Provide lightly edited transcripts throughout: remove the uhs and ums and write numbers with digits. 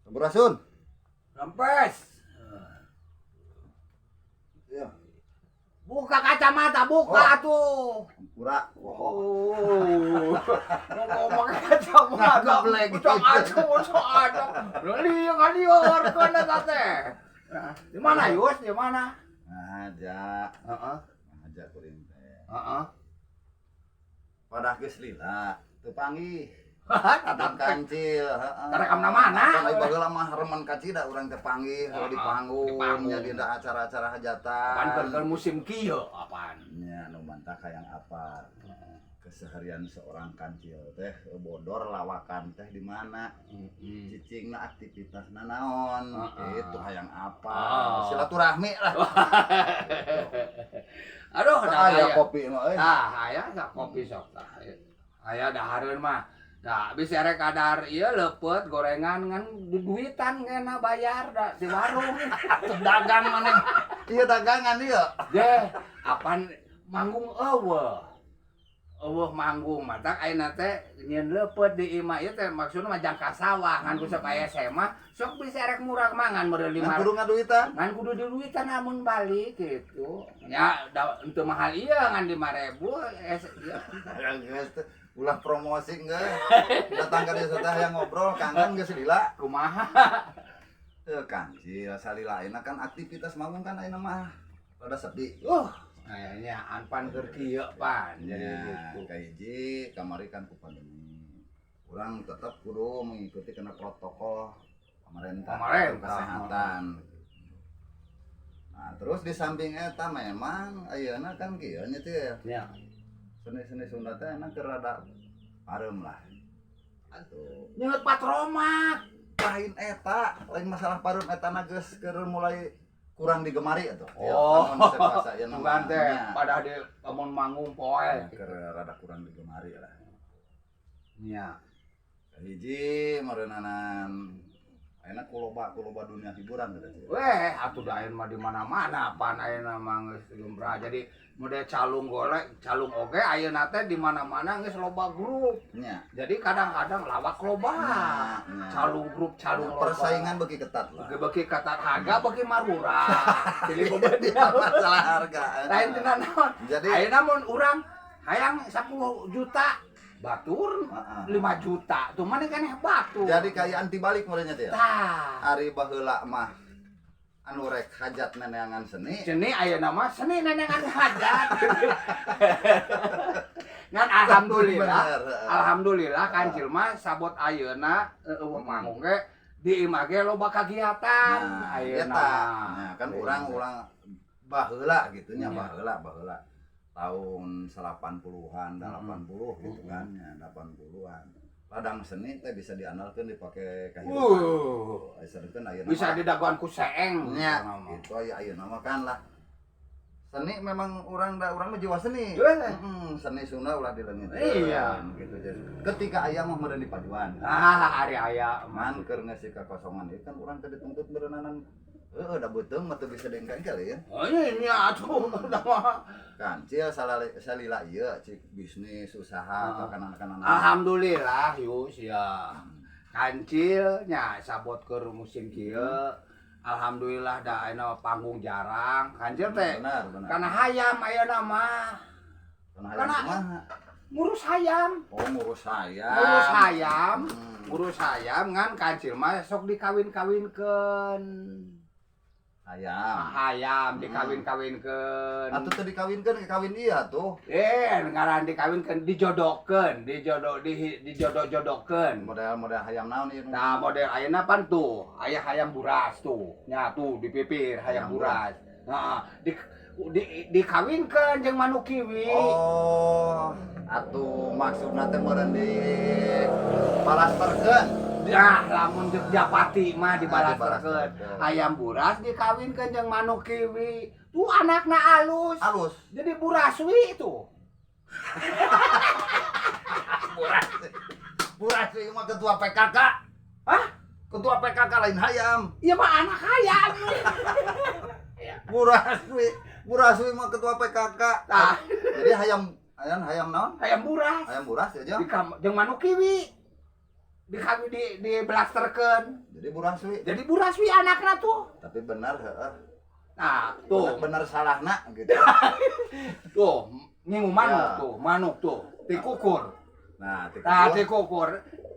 Sampurasun. Rampes. Iya. Buka kacamata, buka tuh. Hampura. Oh, ngomong kacamata. Ngageblek. Ucok aja, ucok aja. Lieur ngalieur kan eta teh. Nah, di mana, Yus? Di mana? Ngaja, ngaja kuring teh. Padah geus lila, teu panggih. Tatap Kancil, heeh. Tarekam na mana? Kan ai baheula mah remen kacida urang teh panggih kalau di panggung, di panggung. Nya dina acara-acara hajatan. Apaan keur musim kieu apaan? Nya nu mantah hayang apa? Keseharian seorang Kancil teh bodor lawakan teh di mana? Cicingna aktivitasna naon? Itu hayang apa? Silaturahmi lah. Aduh, dah Aya aya. Kopi mah euy. Tah, aya sak kopi sok tah. Aya dahareun mah. Nah, bisa rek kadar ieu leupeut gorengan ngan duitan kena bayar da di warung. Atuh dagang maneh. Ieu dagangan ieu. Deh, apaan manggung euweuh. Euweuh manggung matak ayeuna teh nyieun leupeut di imah ieu teh, maksudna mah jangka sawah ngan ku sok aya SMA sok bisa rek murah mangan meureun Ngan lima kudu ngaduitan. Ngan kudu diduitan amun balik gitu nya da, henteu mahal ieu ngan 5000 es ieu. Geus teh, ulah promosi geus. Datang ka desa teh hayang ngobrol kangen geus lila. Kumaha? Teu Kancil salila ayeuna kan aktivitas manggung kan ayeuna mah rada sepi. Kayaknya anpan keur kieu pan jadi Ya, gitu. Kahiji kamari kan ku pandemi. Urang tetap kudu mengikuti kena protokol pemerintah, Pemerintah. Kesehatan. Nah, terus di samping eta memang ayeuna kan kieu nya teh. Seni-seni Sunda teh enak keur rada pareum lah. Tuh. Nyeut patromak. Lain eta, lain masalah pareum, eta na geus keur mulai kurang digemari atuh. Oh. Lamun cek bahasa ieu mah Bukan teh nya. Pada di lamun manggung poe. Keur rada kurang digemari lah. Hiji meureunanan ayeuna ku loba dunia hiburan gitu sih. Weh, atuh da ayeuna mah di mana-mana pan ayeuna mah geus lumrah. Jadi model calung golek, calung oge ayeuna teh di mana-mana geus loba grup. Jadi kadang-kadang lawak loba. Nya, nya. Calung grup, calung loba. Persaingan beuki ketat lah. Beuki ketat, harga beuki marurah. Jadi bebeudi masalah harga. Lain tina naon. Jadi Ayeuna mun urang hayang 10 juta, batur 5 juta. Tuh mana kan batu. Jadi kayak anti balik meureun nya teh ya. Tah. Ari baheula mah anu rek hajat neneangan seni. Seni, ayeuna mah seni neneangan hajat. Ngan alhamdulillah, alhamdulillah Kancil mah sabot ayeuna euweuh manggung ge di imah ge loba kagiatan Nah, ayeuna. eta. Nah, kan urang-urang baheula gitu nya, baheula baheula tahun 80-an, 80 gitu kan ya, 80-an. Ladang seni teh bisa diandalkeun dipakai kehidupan. Sedengkeun ayeuna Bisa mah didagoan ku seeng. nya, gitu aya ayeuna mah kan lah. Seni memang urang da urang mah jiwa seni. Seni Sunda ulah dileungit. Gitu jadi. Ketika aya mah meureun dipaduan. Ah, ari aya mah. Man keur ngeusi kakosongan ieu kan urang teh dituntut meureunnanan heueuh da beuteung mah teu bisa diengkel ya. Oh iya atuh udah mah. Kancil salila ieu cik bisnis usaha atau kanan-kanan. Alhamdulillah, Yus ya. Kancil nya sabot keur musim kieu. Alhamdulillah da ayeuna panggung jarang. Kancil teh Benar, benar. kana hayam ayeuna mah. Kana hayam kumaha? Ngurus hayam. Oh, ngurus hayam. Ngurus hayam. Ngurus hayam ngan Kancil mah sok dikawin-kawinkeun. Hayam. Hayam dikawin-kawinkeun. Atuh teu dikawinkeun, kawin iya tuh. Eh, ngaran dikawinkeun dijodohkeun, dijodoh di dijodoh-jodohkeun. Model-model hayam naon ieu? Nah, model ayeuna pan tuh, aya hayam buras tuh. Nya tuh di pipir hayam Hayam buras. Heeh, di dikawinkeun jeung manuk kiwi. Oh, atuh maksudna teh meureun di palasterkeun. Nah, lamun jeung Japati mah dibalasterkeun. Dibalasterkeun. Hayam buras dikawinkeun jeung manuk kiwi. Tuh anakna alus. Alus. Jadi buraswi itu. Buras. Buras ieu mah ketua PKK. Hah? Ketua PKK lain hayam. Iya mah anak hayam. Buraswi. Buraswi mah ketua PKK. Nah. Jadi hayam hayam hayam naon? Hayam buras. Hayam buras ya, Jang? Jeung manuk kiwi. Di blasterkeun. Jadi buraswi. Jadi buraswi anakna tuh. Tapi benar heeh. Nah, tuh. Bener salahna gitu. Tuh, ngingu manuk Ya. tuh, manuk tuh, tikukur. Nah, Nah, tikukur. tikukur.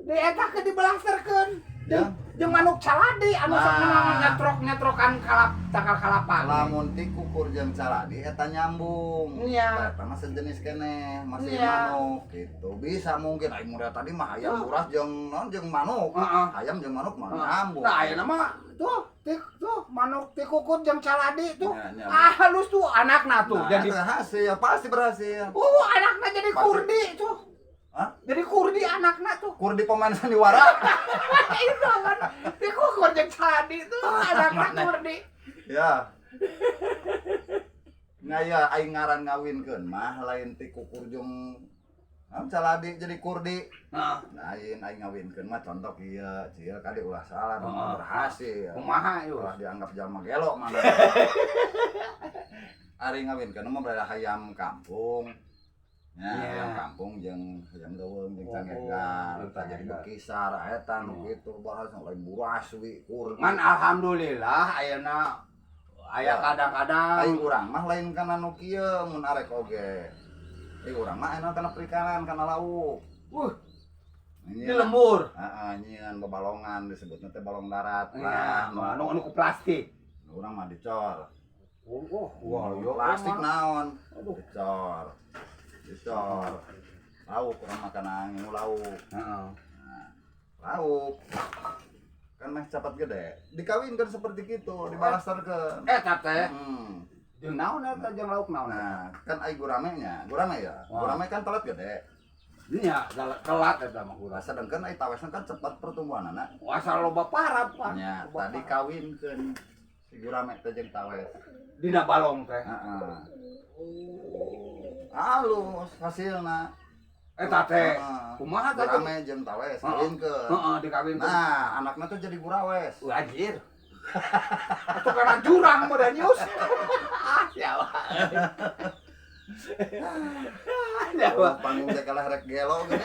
Di eta ke dibelasterkeun. Ya. Jeung manuk caladi anu sok Nah. nyetrok-nyetrokan kalap tangkal kalapa. Lamun tikukur jeung caladi eta nyambung. Iya. Eta mah sejenis keneh, masih Iya. manuk gitu. Bisa mungkin ai muda tadi mah hayam Tuh. buras jeung naon jeung manuk. Heeh. Hayam jeung manuk mah nyambung. Nah, ayeuna mah tuh tik tuh manuk tikukur jeung caladi tuh. Ya, nyambung. Ah, halus tuh anakna tuh. Nah, Jadi berhasil, pasti berhasil. Anakna jadi Pasti. kurdi tuh. Hah? Jadi kurdi anakna tuh. Kurdi pemain sandiwara. Itu kan tikukur jeung caladi tuh anakna Mana? kurdi. Ya. Ngaya aing ngaran ngawinkeun mah lain tikukur jeung naon caladi jadi kurdi. Heeh. Lain aing ngawinkeun mah contoh kieu, cil kali ulah salah Heeh. berhasil. Kumaha yeuh? Ulah dianggap jalma gelo mana. Ari ngawinkeun mah berada hayam kampung. Ya, Iya. hayam kampung jeung hayam leuweung jeung Oh, cangkegar, jeung tah jadi cangkegar. bekisar eta nu Oh. kitu bahas lain buraswi kurdi. Ngan alhamdulillah ayeuna aya Ya. kadang-kadang Ai urang mah lain kana nu kieu mun arek oge. Ai urang mah enak kana perikanan kana lauk. Di lembur. Heeh, nyieun bebalongan disebutna teh balong darat. Nah, Nah, anu anu ku plastik. nu urang mah dicor. Oh, wah, yo Plastik naon? Aduh. Dicor. Dicor. Lauk urang mah kana ngingu lauk. Heeh. Lauk. Kan meh capat gede. Dikawinkeun seperti kitu, dibalasterkeun. Eta teh jeung naon eta jeung lauk naon eta? Nah, kan ai gurame nya, gurame ya. Wah. Gurame kan telat gede. Nya, telat eta mah Nah, urang. sedangkan ai tawesna kan cepat pertumbuhanana. Asal loba parab, Pak. Nya, Loba tadi parab. kawinkeun si gurame teh jeung tawes. Dina balong teh. Heeh. Halus hasilna. Eta teh Heeh. kumaha teh? Gurame jeung tawes Heeh. kawinkeun. Heeh, dikawinkeun. Nah, anaknya tuh jadi gurawes. Wah, anjir. Atau karena jurang modal news. Ah, siapa? Siapa? Oh, panggung teh kalah rek gelo gini.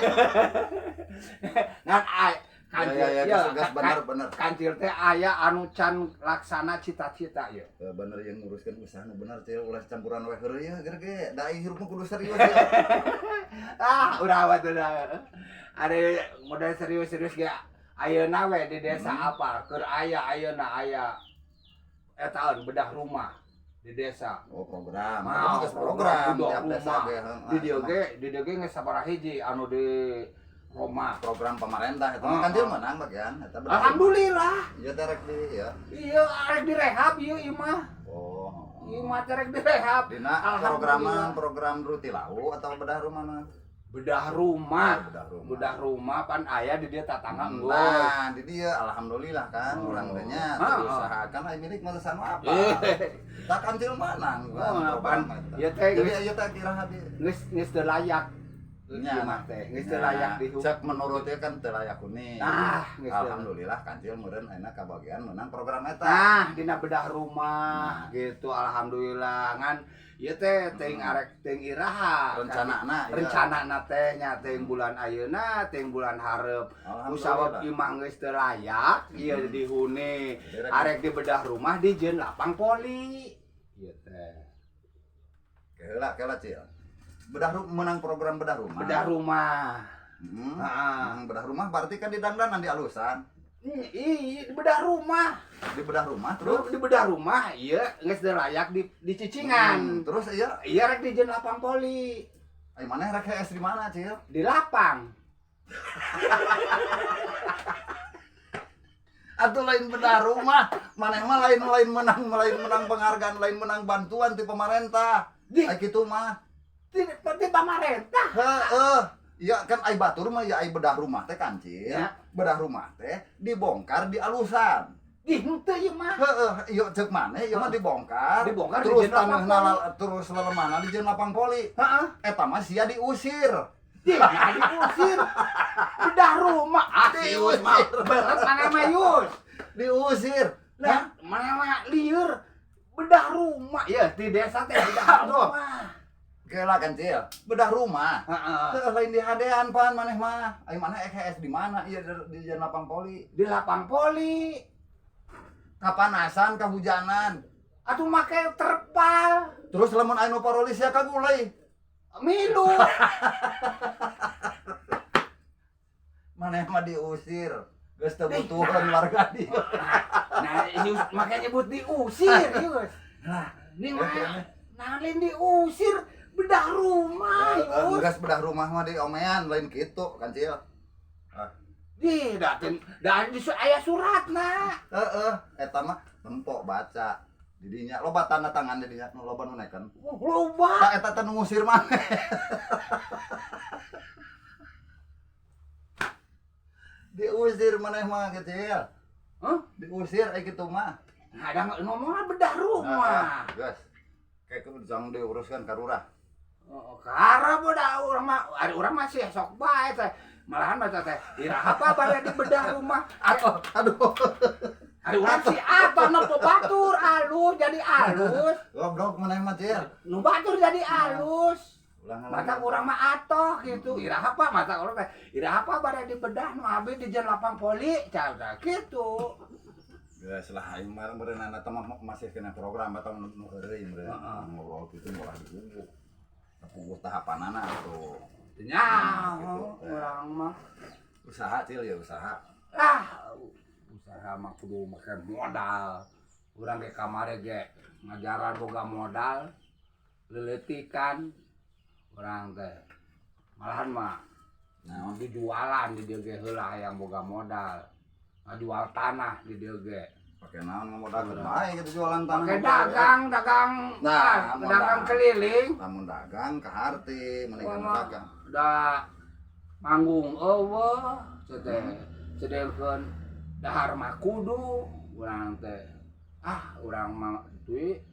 Ngan ai kancil Ya, ya, ya, ya, gas, gas, bener, bener. Kancil teh aya anu can laksana cita-cita ya. Bener yang nguruskeun usaha nu bener teh ulah campuran we heureuy ya geura ge. Da ai hirup mah kudu serius ya. Ah, udah awat udah. Ada model serius-serius ge ayeuna we di desa apa keur aya ayeuna aya etaeun bedah rumah di desa. Oh, program. Nah, Geus program bedah tiap desa rumah. ge, heeh. Di dieu ge, di dieu ge geus sabaraha hiji anu di Roma. Program pemerintah eta mah Heeh. kan dia menang bagian eta bedah. Alhamdulillah. Ieu teh rek di ya. Iya, arek direhab ieu imah. Oh. Imah teh rek direhab. Dina Alhamdulillah. programan program ruti lau atau bedah rumah na? Bedah rumah. Oh, bedah rumah. Bedah rumah pan aya di dieu tatangga enggeus. Nah, di dia alhamdulillah kan Oh. urang teh nya Ah, usahakan ai milik mah sanu apa. Eh. Tak kancil menang kan Oh, program pan. eta. Ieu teh Jadi geus ieu teh kira hadi. geus geus teu layak. Nya. Imah teh geus teu layak di Cek menurut dia kan teu layak huni. Nah, geus teu. Alhamdulillah kancil meureun ayeuna kabagian menang program eta. Nah, dina bedah rumah gitu alhamdulillah ngan ieu teh teuing arek teuing iraha. Rencanana ieu. Rencanana teh nya teuing bulan ayeuna, teuing bulan hareup. Kusabab Alhamdulillah. imah geus teu layak, ieu dihuni. Jadi rek- Arek di bedah rumah dijieun lapang poli. Ieu teh. Keheula keheula cil. Bedah menang program bedah rumah. Bedah rumah. Heeh. Bedah rumah berarti kan di dangdanan di alusan. Ih, bedah rumah. Di bedah rumah terus Terus di bedah rumah, iya geus teu layak di cicingan. Terus iya, Iya rek dijieun lapang poli. ai maneh rek hees di mana, Cil? Di lapang. Atuh lain bedah rumah, maneh mah lain lain menang lain menang penghargaan, lain menang bantuan ti pemerintah. Di Ai kitu mah. di pamarentah. Heeh. Iya kan ai batur mah ya ai bedah rumah teh kancil. Ya. Bedah rumah teh dibongkar di alusan. Di henteu ieu mah. Heeh, ieu ceuk maneh ieu mah dibongkar. Dibongkar, terus dijieun lapang taneuhna terus lelemana dijieun lapang poli. Heeh. Eta mah sia diusir. Di nah, diusir. Bedah rumah. Ah, Diusir. Yus mah. Berat mana mah Yus. Diusir. Lah, mana mah lieur. Bedah rumah. Ya, di desa teh bedah Aduh. rumah. Gela kan Cil, bedah rumah. Heeh. Teu lain di hadean pan maneh mah. Ayo maneh EKS di mana? Iya di jalan lapang poli. Di lapang poli. Kapanasan, kahujanan. Atuh make terpal. Terus lamun aya nu parolis ya kagulai. Milu. Maneh mah diusir. Geus teu butuheun warga dieu. Nah, ini makanya nyebut diusir, Yus. Lah, Ini mah nah lain diusir, bedah rumah, Yus. Geus bedah rumah mah di omean lain kitu kan Cil. Di datin dan di aya suratna. Heeh, eta mah tempo baca. Didinya loba tanda tangan didinya nu loba nu neken. Loba. Tah eta teh nu ngusir maneh. Diusir maneh mah kecil. Hah? Diusir aya kitu mah. Nah, ada ngomongna bedah rumah. Geus. Kayak kudu jangan diuruskan ka lurah. Oh, karena bedah urang mah, ari urang masih sok bae teh. Malahan mah teh, iraha apa bade di bedah rumah. Aduh, aduh. Ari urang si atoh nempo batur alus jadi alus. Goblok maneh mah Cil. Nu batur jadi alus. Ulang Mata urang mah atoh gitu. Iraha apa mata urang teh? Iraha apa bade di bedah nu abi di jeung lapang poli, cah gitu. Geus lah aing mah meureunana teh mah masih kena program atau nu heureuy meureun. Heeh. Ngobrol kitu moal digugu. Puguh tahapanana tuh. Nya, Gitu. urang mah. Usaha Cil ya usaha. Lah, usaha mah kudu make modal. Urang ge kamari ge ngajaran boga modal, leletikan urang teh. Malahan mah Naon? dijualan di dieu ge heula hayang boga modal. Ngajual tanah di dieu ge. Pakai naon ngamodalkeun bae gitu jualan tanah. Pakai dagang, dagang, Nah, modal. dagang keliling. Lamun dagang ka harti mending Wah, kana mah. dagang. Da manggung eueuh teh. Sedengkeun dahar mah kudu urang teh. Ah, urang mah duit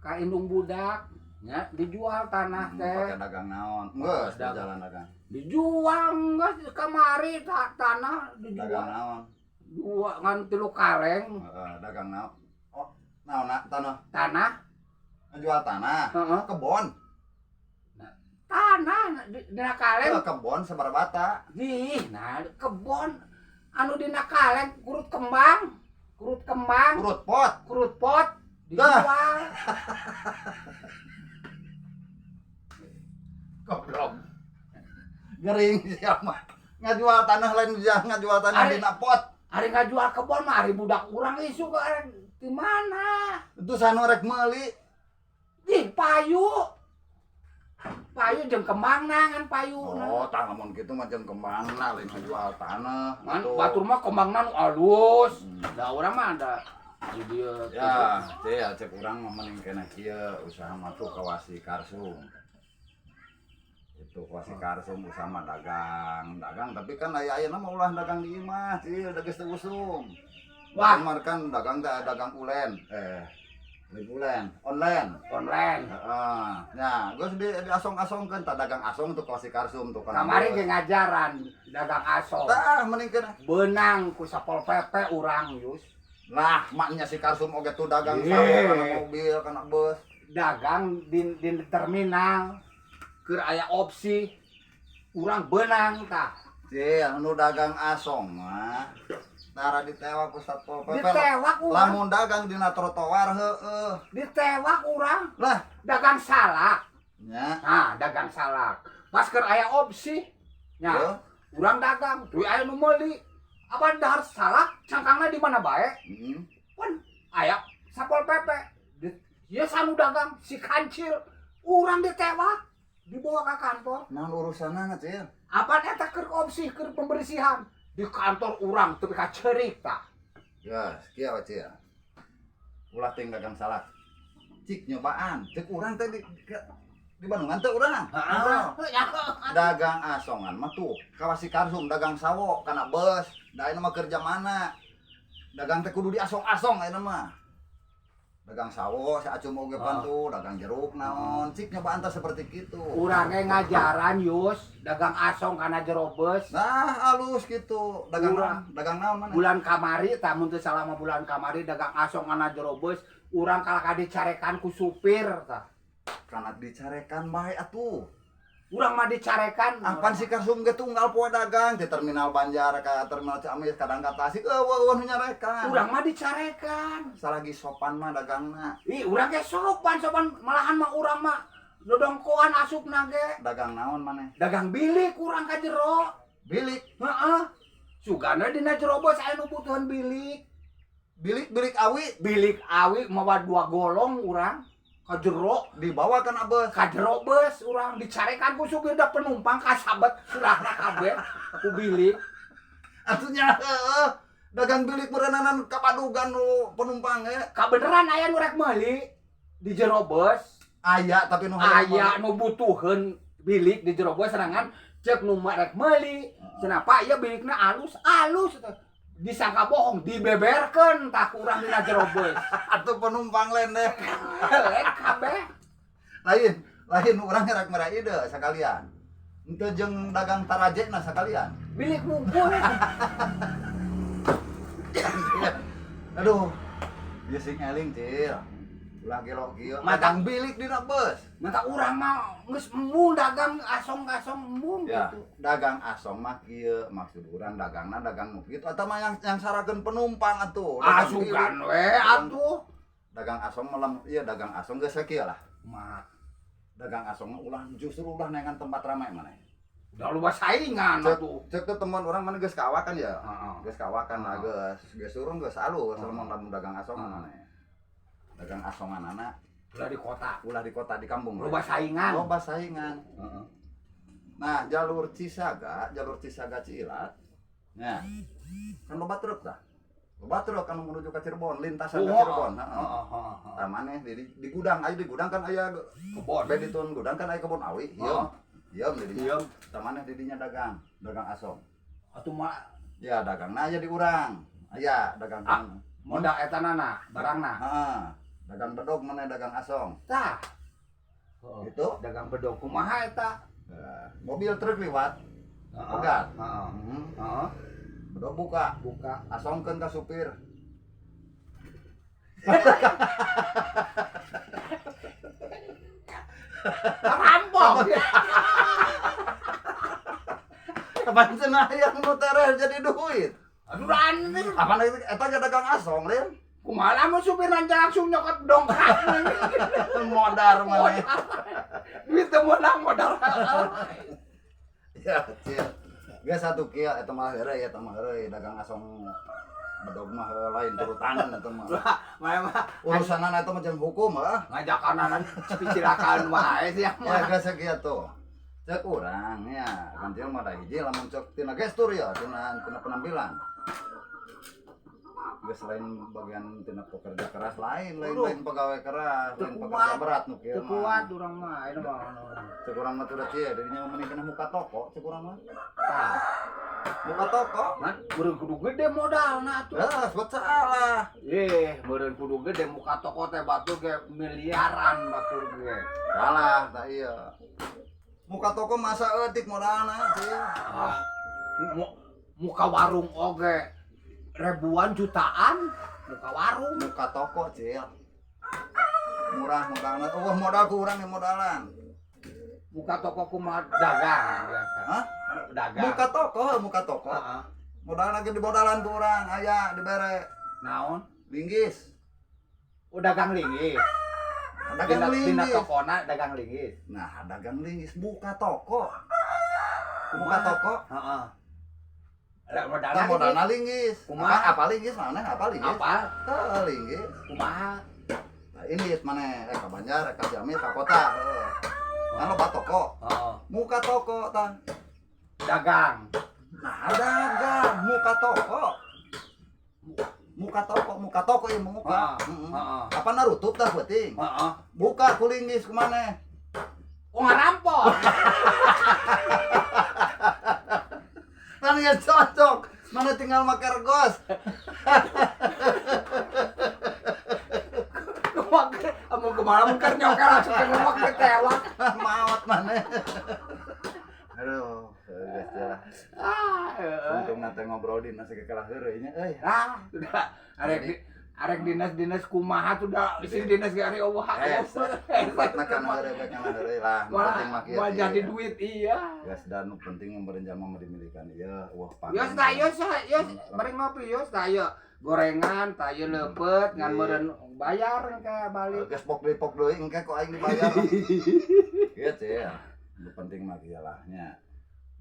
ka indung budak nya dijual tanah teh. Pakai dagang naon? Geus Dagang. jalan dagang. Dijual geus kamari tanah dijual. Dagang naon? Dua ngan 3 kaleng. Heeh, dagang naon? Oh, naon tanah? Tanah. Jual tanah. Heeh. Kebon. Nah, tanah dina kaleng. Kebon sabaraha bata? Ih, nah kebon anu dina kaleng kurut kembang. Kurut kembang. Kurut pot. Kurut pot dijual. Goblok. Gering siapa? Ngajual tanah lain ngajual tanah dina pot. Ari ngajual kebon mah ari budak urang isu ke di mana? Itu sanu rek meuli. Ih, payu. Payu jeung kembangna ngan payu. Oh, tah lamun kitu mah jeung kembangna lain ngajual tanah. Ngan batur mah kembangna nu alus. Da urang mah ada di dieu. Ya, cek cek urang mah mending kena kieu usaha mah tuh kawasi karsum. Itu kawasi karsum usaha mah dagang, dagang tapi kan aya ayeuna mah ulah dagang di imah, cil da geus teu usum. Wah, Wah, kan dagang teh dagang ulen, lain ulen, online. Online. Heeh. Nah, geus di asong-asongkeun tah dagang asong tuh kawasi karsum tuh kan. Kamari ge ngajaran dagang asong. Tah mending kena Benang ku Satpol PP urang Yus. Lah, maknya si karsum oge tuh dagang sawo kana mobil, kana bus. Dagang di terminal. Keur aya opsi urang benang tah. Cil, nu dagang asong mah tara ditewak ku Satpol PP. Ditewak urang. Lamun dagang dina trotoar heueuh. Ditewak urang. Lah, dagang salak. Nya. Nah, dagang salak. Pas keur aya opsi nya, urang dagang, duit aya nu meuli. Apa dahar salak cangkangna di mana bae? Pun aya Satpol PP. Ieu sanu dagang si kancil. Urang ditewak, dibawa ke kantor. Naon urusanna Cil? Apa eta keur opsi keur pembersihan di kantor urang teu ka ceurik tah. Geus, kieu Cil. Ulah ting dagang salak. Cik nyobaan, cek urang teh di Bandungan teh urang. Heeh. Dagang asongan mah tuh kawasi karsum dagang sawo kana bus. Da ayeuna mah kerja mana? Dagang teh kudu diasong-asong ayeuna mah. Dagang sawo si acum oge pantu, dagang jeruk naon, cik nyobaan teh seperti kitu. Urang ge ngajaran Yus, dagang asong kana jero bus. Nah, halus gitu. Dagang dagang naon mana? Bulan kamari, tah mun teu salah mah bulan kamari dagang asong kana jero bus, urang kalah ka dicarekan ku supir tah. Karena dicarekan bae atuh. Urang mah dicarekan. Apan si Karsum ge tunggal poe dagang di terminal Banjar ka terminal Ciamis, kadang ka Tasik, eueuh eueuh nu nyarekan. Urang mah dicarekan. Salagi sopan mah dagangna. Ih, urang ge sopan sopan, malahan mah urang mah dodongkoan asupna ge. Dagang naon maneh? Dagang bilik urang ka jero. Bilik. Heeh. Sugana dina jero bos aya nu butuhan bilik. Bilik, bilik awi. Bilik awi mawa dua golong urang ka jero. Dibawa kana bus. Ka jero bus urang dicarekan ku supir, da penumpang kasabet surahna kabeh ku bilik. Atuh nya heueuh. Dagang bilik meureunanan kapadugan nu penumpang ge. Kabeneran aya nu rek meuli di jero bus. Aya, tapi nu hayang Aya nu butuheun bilik di jero bus, serangan cek nu rek meuli cenah, "Pak, ieu bilikna alus alus." Disangka bohong, dibeberkeun tah ku urang dina jero bus. Atuh penumpang lendeh. Lek kabeh. Lain, lain, urang rek mere ide sekalian. Henteu jeung dagang tarajekna sekalian. Bilik wungkul. Aduh. Ieu sing eling, Cil. Ulah gelo kieu. Mata- Dagang bilik dina bus. Mata urang mah geus embung dagang asong-asong embung Ya, gitu. Dagang asong mah kieu, maksud urang dagangna dagang nu kitu atau mah yang sarakeun penumpang atuh. Dagang Asugan bilik. We atuh. Dagang asong melem, iya, dagang asong geus sakieu lah. Mah Dagang asong mah ulah, justru ulah neangan tempat ramai maneh. Udah loba saingan Cek, atuh. cek tuh teman orang mana geus kawakan ya. Heeh. Geus kawakan lah, geus geus turun, geus alus lamun lamun dagang asongan maneh. Dagang asongan anak Ulah di kota. Ulah di kota, di kampung. Loba saingan. Loba saingan. Heeh. Nah, jalur Cisaga, jalur Cisaga Cilat. Nah, kan loba truk tah. Loba truk kan menuju ke Cirebon, lintasan ke Cirebon, heeh. Heeh, heeh. Tah maneh di gudang, aya di gudang kan aya Kebon. Beditun gudang kan aya kebon awi, ieu. Ieu di dinya. Iya. Tah maneh di dinya dagang, dagang asong. Atuh mah Ya dagangna aya di urang. Aya dagang. Ah. Modal eta nana, barangna. Heeh. Dagang bedog maneh, dagang asong. Tah. Gitu. Dagang bedog kumaha eta? Nah, mobil truk liwat, pegat. Heeh. Heeh. Bedog buka, Buka. Asongkeun ka supir. Rampok. Kapan cenah yang nu tereh jadi duit? Aduh, aneh. Apa eta ge dagang asong, Lin? Kumaha lamun supir nanti langsung nyokot dongkrak. Modar maneh. Duit teu meunang modal. Ya, cil. Geus satu kieu eta mah heureuy, eta mah heureuy dagang asong bedog mah heuh, lain turutanan eta mah. Mah mah Urusanana eta mah jeung hukum heuh. Ngajakan picilakaan wae sih Ya mah. Geus sakieu tuh. Cek urang ya, kancil mah da hiji lamun cek tina gestur ya, tina tina penampilan. Geus lain bagian tina pekerja keras, lain lain Aduh. lain pegawai keras, Teu lain pekerja kuat. berat nu kieu Teu mah. kuat urang mah, ayeuna mah. Cek urang mah tuh da kieu, dirinya mah mending kena muka toko cek urang mah. Tah, Muka toko. man meureun kudu gede modalna atuh. Lah, sebut salah. Eh, meureun kudu gede muka toko teh, batur ge miliaran batur ge. Salah, tak iya. Muka toko masa eutik modalna, sih. Ah, muka warung oge ribuan jutaan muka warung. Muka toko, Cil. Murah modalna. Oh, modal ku urang yang modalan. Muka toko kumaha, dagang biasa? Hah? Dagang. Muka toko, muka toko. Heeh. Modal lagi di modalan ku urang, aya dibere. Naon? Linggis. Oh, dagang linggis. Dagang Dina linggis. tokona dagang linggis. Nah, dagang linggis buka toko. Buka toko. Heeh. Lah, modalna Nah, modalna linggis. Kumaha? Apa, apa linggis mana? Apa linggis? Apa? Heuh, linggis. Kumaha? Nah, ini mana? Eh, ka Banjar, ka Ciamis, ka kota. Heuh. Kan loba toko. Heeh. Muka toko tah. Dagang. Nah, dagang muka toko. Muka toko, muka toko ieu muka. Heeh. Heeh. Heeh. Apa narutup tah peuting? Heeh. Buka ku linggis kumaneh? Oh, ngarampok. Kan ya cocok. Mana tinggal make regos. Kumaha mau kemana mun nyokel langsung ke rumah ke tewak. Maot maneh. Aduh, geus lah. Ah, heeh. Untung nanti ngobrol di nasi kekalah heureuy nya euy. Ah, sudah. Arek di Arek dinas-dinas kumaha tuh da sing dinas ge ari eueuh. Eh, tempatna kan heureuy bae kana heureuy lah, nu penting mah kieu. Wah, jadi duit iya. Geus dan nu penting meureun jalma mah dimilikan ieu eueuh panen. Yos tah yos yos bari ngopi yos tah ieu gorengan tah ieu leupeut ngan meureun bayar ke balik. Geus pok deui pok deui engke ku aing dibayar. Kieu teh. Nu penting mah kieu lah nya.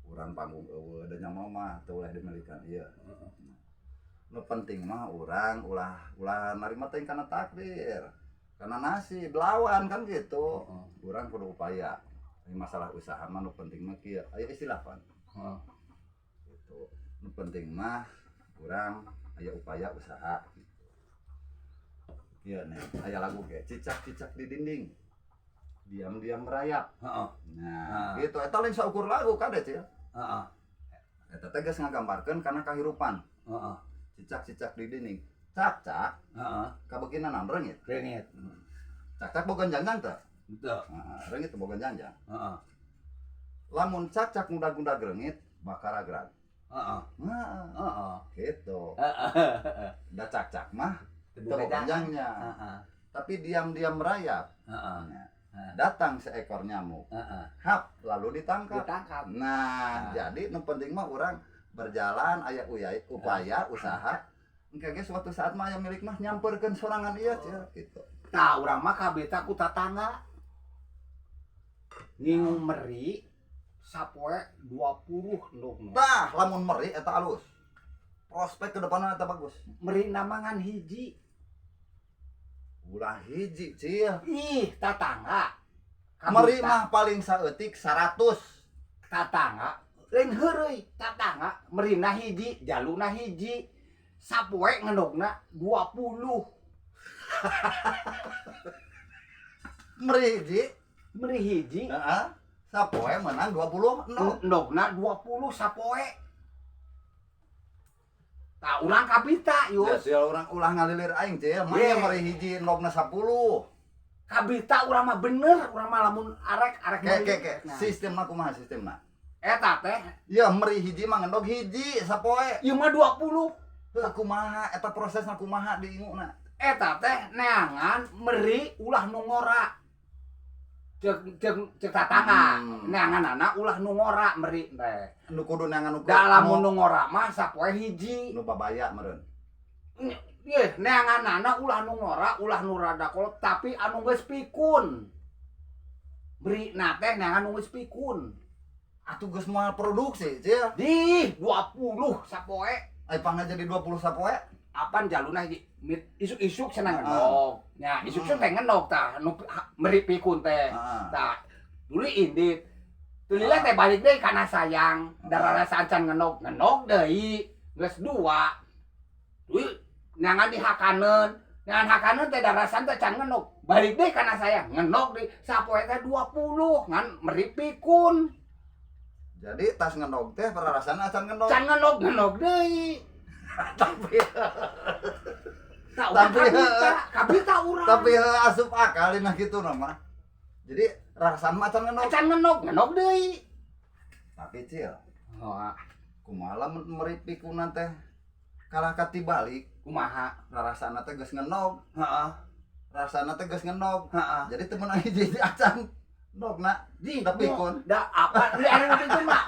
Urang panggung eueuh da nya mah teu ulah dimilikan ieu. Nu penting mah urang ulah ulah narima teh kana takdir. Karena nasib lawan kan gitu. Urang kudu upaya. Ini masalah usaha mah nu penting mah kieu. Aya istilah pan. Gitu. Nu penting mah urang aya upaya usaha gitu. Iya nih, aya lagu ge cicak-cicak di dinding. Diam-diam merayap. Nah, gitu. Eta lain saukur lagu kade, Cil. Eta teh geus ngagambarkeun kana kahirupan. Cicak-cicak di dinding. Cak-cak kabeukina naon reungit. Reungit. Cak-cak boga janjang teh? Henteu. Heeh, reungit teh boga janjang. Lamun cak-cak ngudag-ngudag reungit, bakal ragrag. Nah, gitu. Da cak-cak mah Teu teu boga janjangnya. Tapi diam-diam merayap. Nah, datang seekor nyamuk. Hap, lalu ditangkap. Ditangkap. Nah, jadi nu penting mah urang berjalan aya upaya usaha. Engke ge suatu saat mah aya milik mah nyamperkeun sorangan ieu cil gitu. Tah urang mah kabita ku tatangga. Ngingu meri sapoe 20 endogna. Tah, lamun meri eta alus. Prospek ke depanna eta bagus. Meri ngan hiji. Ulah hiji cil. Ih, tatangga. Meri mah paling saeutik 100. Tatangga lain heureuy, tatangga merina hiji, jaluna hiji. Sapoe ngendogna 20. Meri hiji, Meri hiji, heeh. Sapoe menang 20 endog. Endogna 20 sapoe. Tah urang kabita Ya, yus. sia urang ulah ngalilir aing cil, mah Ye. meri hiji endogna 10. Kabita urang mah bener, urang mah lamun arek arek Ke meuli. ke ke, Nah, sistemna kumaha sistemna? eta teh Ya meri hiji mah ngendog hiji sapoe. ieu mah 20. Heuh kumaha eta prosesna kumaha diinguna? Eta teh neangan meri ulah nu ngora. Cek cek cek tatangga. Neanganana ulah nu ngora meri teh. Nu kudu neangan nu Da lamun nu ngora mah sapoe hiji. nu babaya meureun. Ye, neanganana ulah nu ngora, ulah nu rada kolot, tapi anu geus pikun. Beri na teh neangan nu geus pikun. Atuh geus moal produksi, cil. Di 20 sapoe. Ai pangna jadi 20 sapoe. Apan jaluna hiji isuk-isuk cenah ngendog. Nya, isuk-isuk teh ngendog tah nu meri pikun teh. Tah, dulu indit. Tulila teh balik deui kana sayang, darah acan ngendog, ngendog deui. Geus dua. Duit neangan di hakaneun. Neangan hakaneun teh darasan teh can ngendog. Balik deui kana sayang, ngendog deui. Sapoe teh 20 ngan meri pikun. Jadi tas ngendog teh pararasana acan ngendog. Can ngendog, ngendog deui. Tapi Tah urang Tapi, kabita, kabita urang. Tapi heuh asup akal dina kitu mah. Jadi rarasan mah acan ngendog. Acan ngendog, ngendog deui. Tapi cil, Oh, kumaha lamun meri pikunan teh kalah ka tibalik, kumaha? Rarasana teh geus ngendog. Rasana teh geus ngendog. Jadi teu meunang hiji-hiji acan ndogna. Di, Da pikun. Da apa? Di anu pikun mah.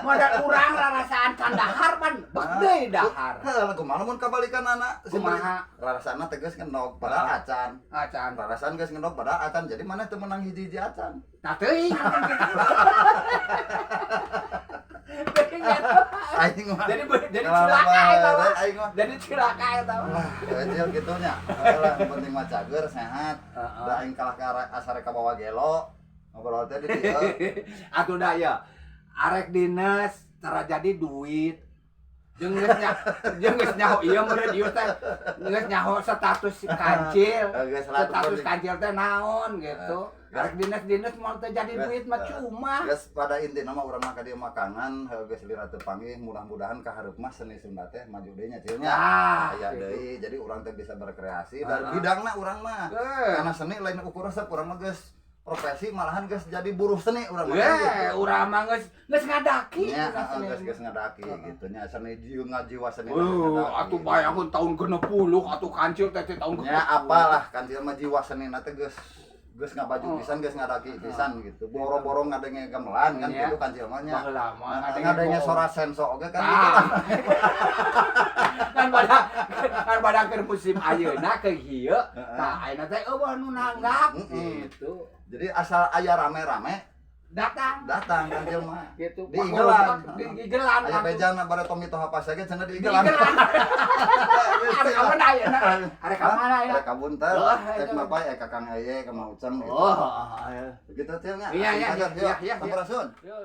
Modal urang rarasaan can dahar pan bek deui dahar. Heuh, kumaha lamun kabalikan anak si meri Kumaha? Rarasana teh geus ngendog padahal acan. Acan. Rarasaan geus ngendog padahal acan. Jadi mana teu meunang hiji-hiji acan. Tah teuing. Teuing eta. Aing mah. Jadi cilaka eta mah. Aing mah. Jadi cilaka eta mah. Wah, kecil gitu nya. Lah, yang penting mah cager, sehat. Da aing kalah ka asare ka bawa gelo. Ngobrol teh di dieu. Atuh da ya. Arek dinas tara jadi duit. Jeung geus jeung geus nyaho ieu meureun ieu teh geus nyaho status kancil. Geus lah, Status penting. kancil teh naon gitu. Arek dinas-dinas moal teh jadi duit mah cuma. Geus pada intina mah urang mah ka dieu makangan, heuh geus lira teu panggih, mudah-mudahan ka hareup mah seni Sunda teh maju deui nya cil nya. Nah, Aya gitu. deui, jadi urang teh bisa berkreasi dari bidangna urang mah. Karena seni lain ukur resep urang mah geus Profesi malahan geus jadi buruh seni urang mah Eh, gitu. urang mah geus geus ngadaki Nya, dina heeh, seni. Geus geus ngadaki gitu nya, seni jiwa ngajiwa seni. Atuh bayangkeun tahun 60 atuh Kancil teh teh tahun 60. Nya apalah, Kancil mah jiwa seni teh geus geus ngabaju pisan, geus ngadaki pisan gitu. Boro-boro ngadenge gamelan kan gitu Kancil mah nya. Baheula mah Nah, ngadenge ngadenge bohong. sora senso oge kan Tah. gitu kan. Kan pada keur musim ayeuna ke ieu, tah ayeuna teh euweuh nu nanggap gitu. Jadi asal aya rame-rame Datang datang Kancil mah. Gitu. Di Igelan. Di Igelan. Aya bejana bare Tommy Toha Pasege cenah di Di Igelan. Igelan. Ada ka mana ayeuna? Ada ka mana ayeuna? Ada ka Bunter, Oh, rek itu. mapay ka Kang Eye, ka Mang Uceng gitu. Oh, Begitu, Cil, nya. Iya, Iya. Iya. Sampurasun. Yo.